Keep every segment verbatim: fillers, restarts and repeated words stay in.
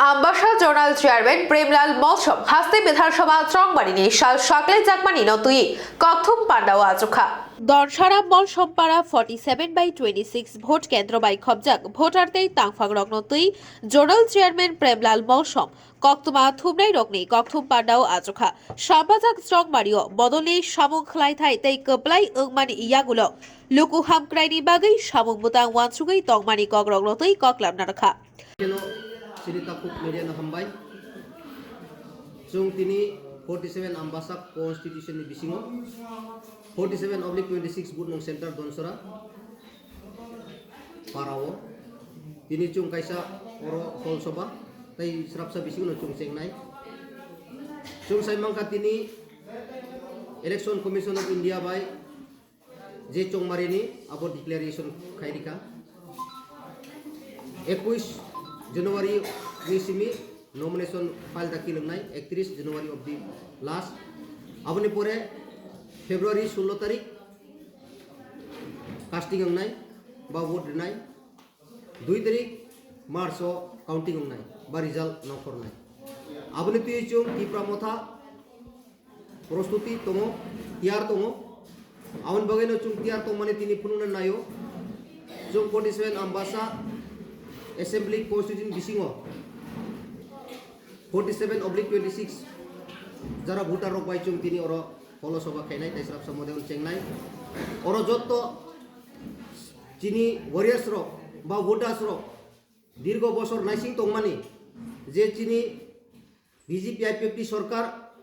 Ambasa Zonal Chairman Premlal Molsom haste Bidhan Sabha Chongbarini sal sakle jakmani no twi kokthum pandao achukha. Donsara Molsom para forty seven by twenty six vote kendro bai khobjak voter tei tangphang rokno twi Zonal Chairman Premlal Molsom koktuma thumnai rokni kokthum pandao achukha. Sambajak Chongbario bodolni samung khlaithai tei kwplai wngmani yagulo luku hamkraini bagwi samung bwtang wansugwi tongmani kokrokno twi koklamna rwkha. Keno sini takhuk media no hambai. Chwng tini forty seven Ambasa constitution ni bisingo forty seven oblique twenty six booth nung center Donsora parao. Tini chwng kaisa oro hall soba tei srapsa bisingo no chwng chengnai. Chwng sai mangkha tini Election Commission of India bai je Chongmarini abo declaration khairika. Ekwis January ni simi nomination file dakil wngnai, ektris January of the last. Aboni pore February sullo tarik casting wngnai ba vote rinai, dui tarik March o counting wngnai ba result nongkhornai. Aboni twi chwng Tipra Motha prostuti tongo, tiyar tongo. Aboni bagwi no chwng tiyar tongmani tini phunukna naio. Chwng forty seven Ambasa Assembly Constituency bisingo forty seven oblique twenty six jara voter rok bai chwng tini oro holo soba khainai tei srapsa model chengnai. Oro jotto chini warriors rok ba voters rok dirgo bosor naising tongmani je chini B J P I P F T sorkar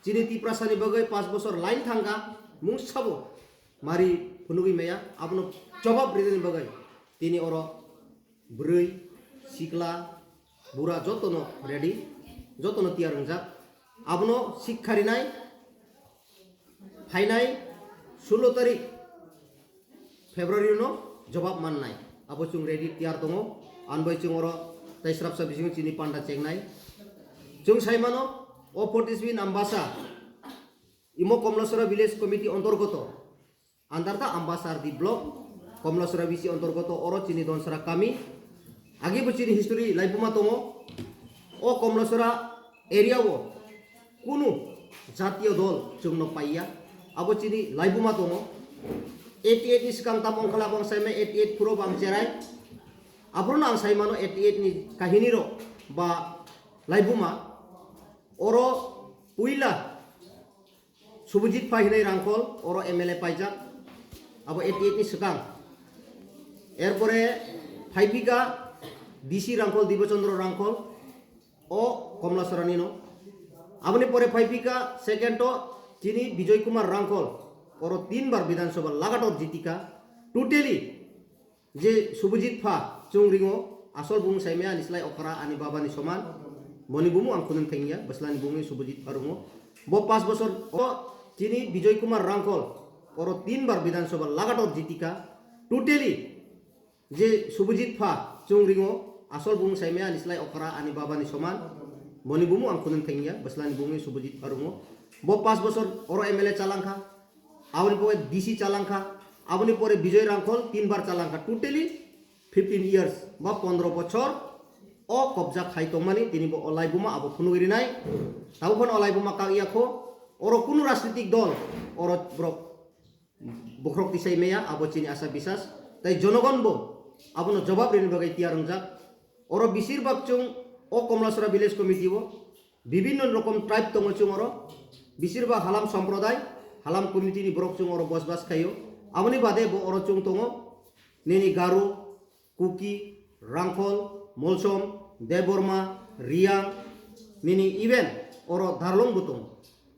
chini Tiprasani bagwi panch bosor line thangkha, mungsabo mari phunugwi maya, abono jobab rinani bagwi tini oro bwrwi, sikla, bura jotono ready, jotono tiyar wngjak. Abono sikha rinai phainai sullo tarik February no jobab mannai. Abo chwng ready tiyar tongo. Anbai chwng oro tei srapsa bisingo chini panda chengnai. Chwng sai mano, o forty seven Ambasa imo Komlasora Village Committee ontorgoto, under the Ambasa R D block, Komlasora B C ontorgoto oro chini Donsara kami. Agi bo chini history laibuma tongo. O Komlasora area o kunu jatiyo dol chwngno paiya. Abo chini laibuma tongo. Eighty eight ni swkang tamo wngkha, abo wngsaima eighty eight phuru bo ang cherai. Aphuru no ang sai mano eighty eight ni kahini rok ba laibuma. Oro puila Subhajit Pha hinai Rangkhol, oro M L A paijak, abo eighty eight ni swkang. Erpore phaipika D C Rangkhol, Dibachandra Rangkhol, o Komlasorani no. Aboni pore phaipika second o chini Bijoy Kumar Rangkhol, oro tin bar Bidhan Sabha lagator jitika. Totally je Subhajit Pha chwng ringo, asol bumung saimaya ani slai okra ani baba ni soman. Boni bumung ang khunung thengya, bwslani bumung Subhajit Pha ringo. Bo pas bosor o chini Bijoy Kumar Rangkhol, oro tin bar Bidhan Sabha lagator jitika. Totally je Subhajit Pha chwng ringo, asol bumung saimaya ani slai okra ani baba ni soman. Boni bumung ang khunung thengya, bwslani bumung Subhajit Pha ringo. Bo pas bosor oro M L A chalangkha. Aboni pore D C chalangkha, aboni pore Bijoy Rangkhol tin bar chalangkha, totally fifteen years ba pondro bochor o kobja khai tongmani tini bo o laibuma abo phunugwi rinai. Tabuk phano o laibuma kak ya kho, oro kunu rajnitik dol oro borok bokhorok tisai maya, abo chini asa bisas. Tai jonogon bo abono jobab rini bagwi tiyar wngjak. Oro bisir bak chwng o Komlasora Village Committee o bibinno rokom tribe tongo chwng oro. Bisir bak Halam Somproday, Halam community ni borok chwng oro bosbas khaio. Aboni bade bo oro chwng tongo nini Garo, Kuki, Rangkhol, Molsom, Debbarma, Riyang, nini even oro Darlong bo tongo.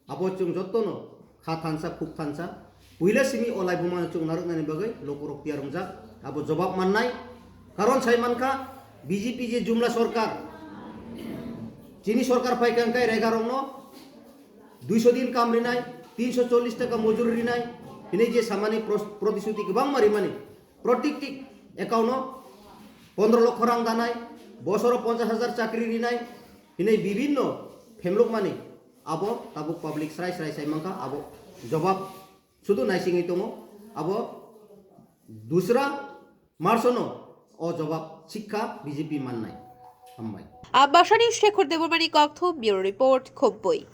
Abo chwng jottono kha thansa, khuk thansa. Puila simi o laibumano chwng narwknani bagwi lukurok tiyar wngjak. Abo jobab mannai. Karon sai mankha, B J P je jumla sorkar, chini sorkar phaikha hwnkhe regarokno duiso din kam rinai, tinso chollish taka mojuri rinai, hinwi je samani pros-, protisruti kwbangma rimani. Protikti account o pondro lokho rang danai, bosoro ponchash hajar chakri rinai, hinwi bibinno phemlukmani abo tabuk public srai srai sai mankha, abo jobab sudu naisingwi tongo, abo dusra March no o jobab sikha B J P mannai. Hambai. Ambasani Shekhar Debbarmani kokthum, Bureau Report, Khumpui.